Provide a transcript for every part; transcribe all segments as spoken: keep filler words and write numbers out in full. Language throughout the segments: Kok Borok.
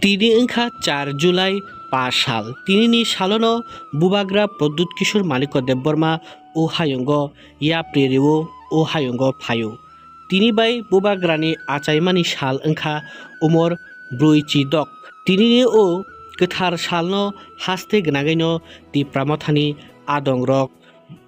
Tini wngkha char July pa sal. Tinini salono Bubagra Pradyut Kishore Manikya Debbarma o hayungo yapri rio, o hayungo phaio. Tini bai Bubagrani achaimani sal wngkha umor brwi chidok. Tinini o kwthar salno haste gwnangwino Tipra Mothani adongrok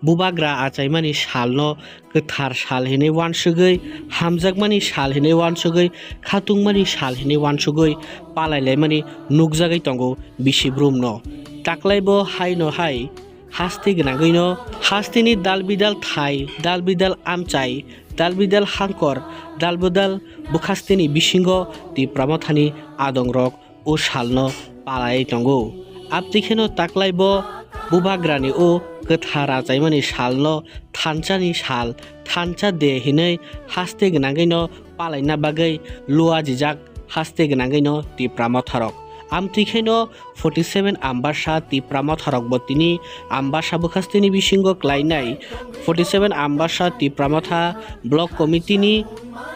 Bubagra achaimani salno kwthar sal hinwi uansugwi, hamjakmani sal hinwi uansugwi, khatungmani sal hinwi uansugwi palai laimani nukjagwi tongo bisi brumno. Taklaibo haino hai haste gwnangwino hasteni dal bidal thai, dal bidal amchai, dal bidal hangkor, dal bidal bwkhasteni bisingo Tipra Mothani adongrok o salno palaiwi tongo. Abtwi kheno taklaibo Bubagrani o kwthar achaimani salno thansani sal, thansa de hinwi haste gwnangwino palaina bagwi luajijak haste gwnangwino Tipra Motharok. Amtwi kheno forty seven Ambasa Tipra Motharokbo tini Ambasa bwkhasteni bisingo klainai forty seven Ambasa Tipra Motha Block Committee ni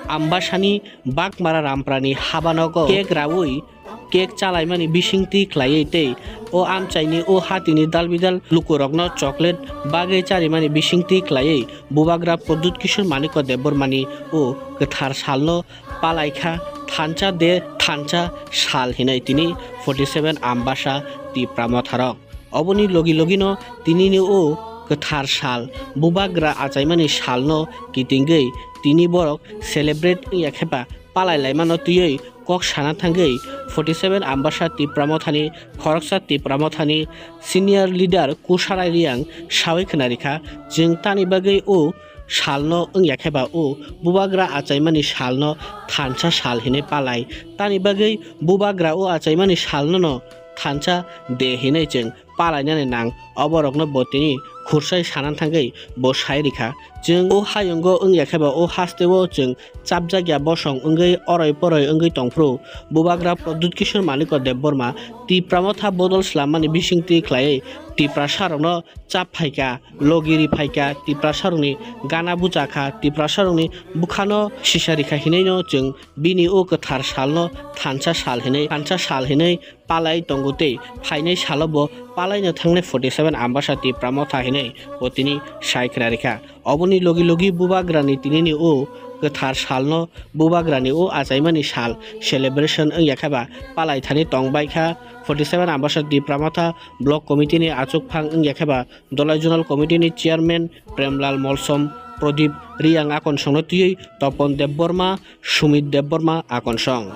Ambasani Bagmara Ramprani habanogo cake raui cake chalaimani bisingtwi khlaiwi tei o amchaini o hatini dalbidal lukurokno chocolate bagwi charimani bisingtwi khlaiwi Bubagra Pradyut Kishore Manikya Debbarmani o kwthar salno palaikha thansa de thansa sal hinwi tini forty seven Ambasa Tipra Motharok. Oboni logi logino tinini o kwthar sal Bubagra achaimani salno kitingwi tini borok celebrate wngya khe ba palai laimano twiwi kok sana thangwi forty seven Ambasa Tipra Mothani khoroksa Tipra Mothani senior leader Kusarai Riang sawi khna rikha, chwng tani bagwi o salno wngya khe ba o Bubagra achaimani salno thansa sal hinwi palai. Tani bagwi Bubagra o achaimani salno no thansa de hinwi chwng palainani nang, oborokno bo tini khursai sana thangwi bo sai rikha. Chwng o hayungo wngya khe ba o hasteo chwng chapjakya bosong wngwi oroi poroi wngwi tongphuru Bubagra Pradyut Kishore Manikya Debbarma Tipra Motha bodol swlammani bisingtwi khlaiwi Tiprasarokno chap phaikha, logi ri phaikha, Tiprasarokni gana buchakha, Tiprasarokni bwkhano sisa rikha hinwino chwng bini o kwthar salno thansa sal hinwi, thansa sal hinwi palai tongo tei phainai salo bo palaino thangnai forty seven Ambasa Tipra Motha hinwi bo tini sai khna rikha. Oboni logi logi Bubagrani tinini o kwthar salno Bubagrani o achaimani sal celebration wngya khe ba palai thani tongbai kha forty seven Ambasa Tipra Motha Block Committee ni achukphang wngya khe ba Dolai Zonal Committee ni Chairman Premlal Molsom, Pradip Riang Akonsongno twiwi Topon Debbarma, Sumit Debbarma Akonsong.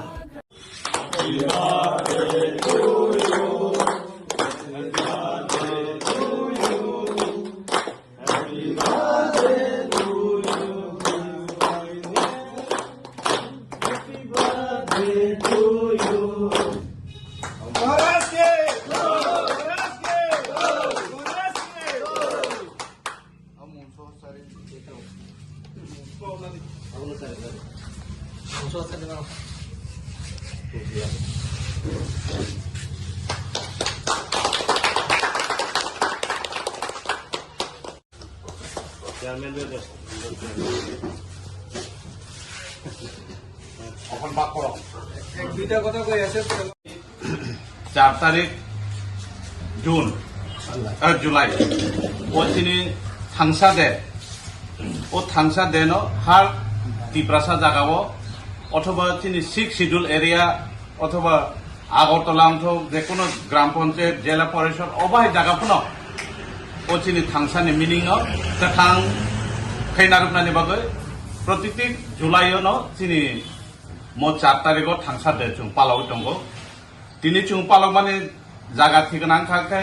চার তারিখ জুন, আহ, July, o chini thangsa de, o thangsa de no har Tiprasa jaga o, othoba chini sixth schedule area, othoba Agartala wngthok, je kono gram panchayat, jela porishod, o bahai jaga phano o chini thangsa ni meaning no kwthang khe narwknani bagwi protiti July o no chini mo char tarikh o thangsa de chwng palaiwi tongo. Tini chwng palokmani jaga thikna wngkha khe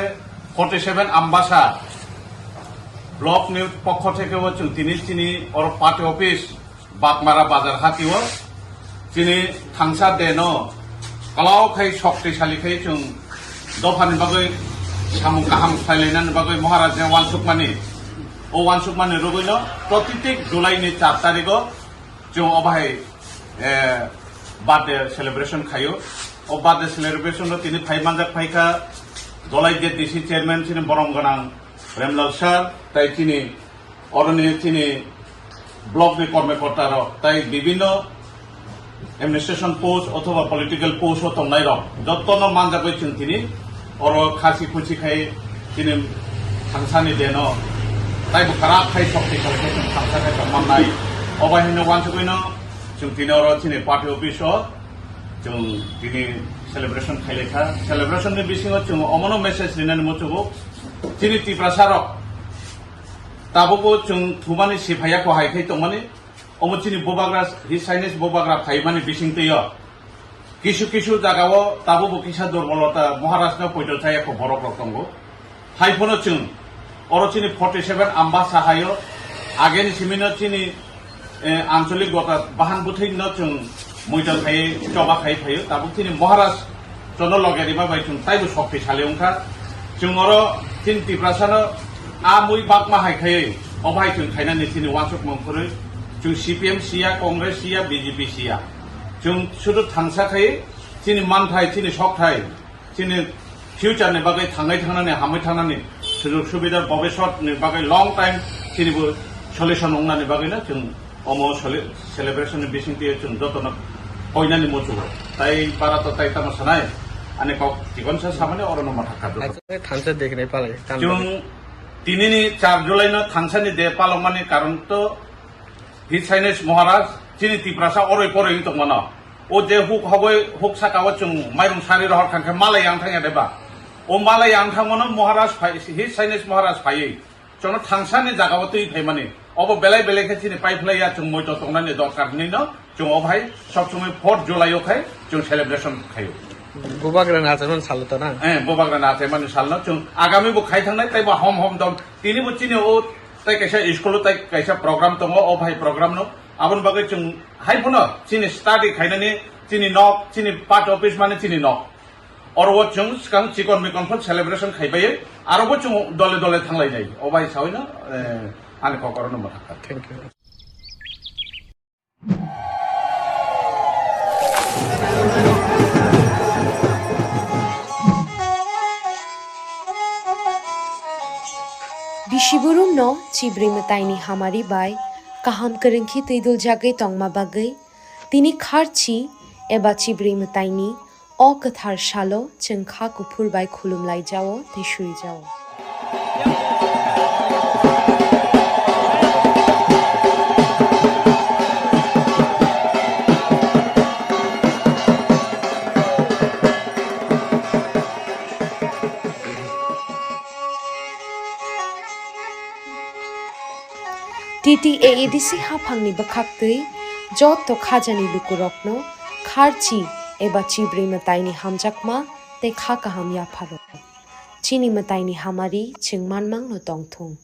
forty seven Ambasa block ni pokho theke o chwng tini chini oro party office Bagmara bazar hati o chini thangsa de no kalau khai shoktisali khai chwng dophani bagwi samung kaham khlailainani bagwi Maharaj je wansukmani o wansukmani rwgwino protiti July ni char tarikh o chwng o bahai, eh, birthday celebration khaio. O birthday celebration no tini phai manjak phaikha Dolai D D C chairman chini borom gwnang Premlal sir, tai chini oroni chini block ni kormokorta rok, tai bibinno administration post othoba political post o tongnai rok jotono manjagwi chwng tini oro khasi khusi khai tini thangsani deno taibo kwrak khai sokti khalai khai chwng thangsa khai tongmannai. Obai hino wansugwino chwng tini oro chini party office o chwng tini celebration khailai kha. Celebration ni bisingo chwng omono message rinani muchungo chini Tiprasa rok tabukbo chwng thumani siphaiya ko hai khai tongmani. Omo chini bubagra, His Highness bubagra phaimani bisingtwi o kisu kisu jagao tabukbo kisa durbolota Maharajno poito chaya kho borok rok tongo. Hai phano chwng oro chini forty seven Ambasa haio ageni simino chini, eh, anchalik gota bahan bwthwino chwng muitan khai choba khai phaio. Tabuk chini Maharaj chono loge rima bai chwng taibo sok phi sale wngkha. Chwng oro chini Tiprasano a mui bakma hai khaiwi obo hai chwng khainani chini wansukmung kwrwi. Chwng C P M siya, Congress siya, B J P siya. Chwng sudu thangsa khai chini manthai, chini sokthai, chini future ni bagwi thangwi thangnani, hamwi thangnani sujug subida, bobiswt ni bagwi long time chini bo solution wngnani bagwi no chwng omo soli-, celebration ni bisingtwi chwng jotono koinani muchungo. Tai bara to tai tamo sanai, ani kok chikonsa samani orono mathakha joto. Thansa dekhnai palai, tamo. Chwng tinini char July no thangsani de palokmani karon to His Highness Maharaj chini Tiprasa oroi poroi wng tongmano. O je huk hogoi huk saka o chwng mairung sari rohor khankhe malai yang thangya deba. O malai yang thangmano Maharaj phai, His Highness Maharaj phaiwi. Chono thangsani jagao twi phaimani. Obo belai belai khe chini paiphlaiya chwng moito tongnani dorkar hinwi no chwng o bhai sob somoi fourth July o khai chwng celebration khaio. Bubagra ni achaiman salo to na? Eh, bubagra ni achaimani salno chwng agami bo khai thangnai tei bo hom hom dom. Tini bo chini o tai kaisa school o tai kaisa program tongo, o bhai program no. Aboni bagwi chwng hai phano chini study khainani chini nok, chini part office mane chini nok. Oro o chwng swkang chikon mikon phano celebration khai bai, aro bo chwng dole dole thanglai nai. O bai sawi no, eh, ani kokoro no mwthangkha. Thank you. Bisiburumno Chibri Mwtaini hamari bai kaham kwrwngkhi twiduljagwi tongma bagwi tini kharchi eba Chibri Mwtaini o kwthar salo chwng kha kuphur bai khulumlaijao tei suijao. T T A A D C haphangni bwkhaktwi joto khajani lukurokno kharchi eba Chibri Mwtaini hamjakma tei kha kaham yapharok. Chini mwtaini hamari chwng manmangno tongthung.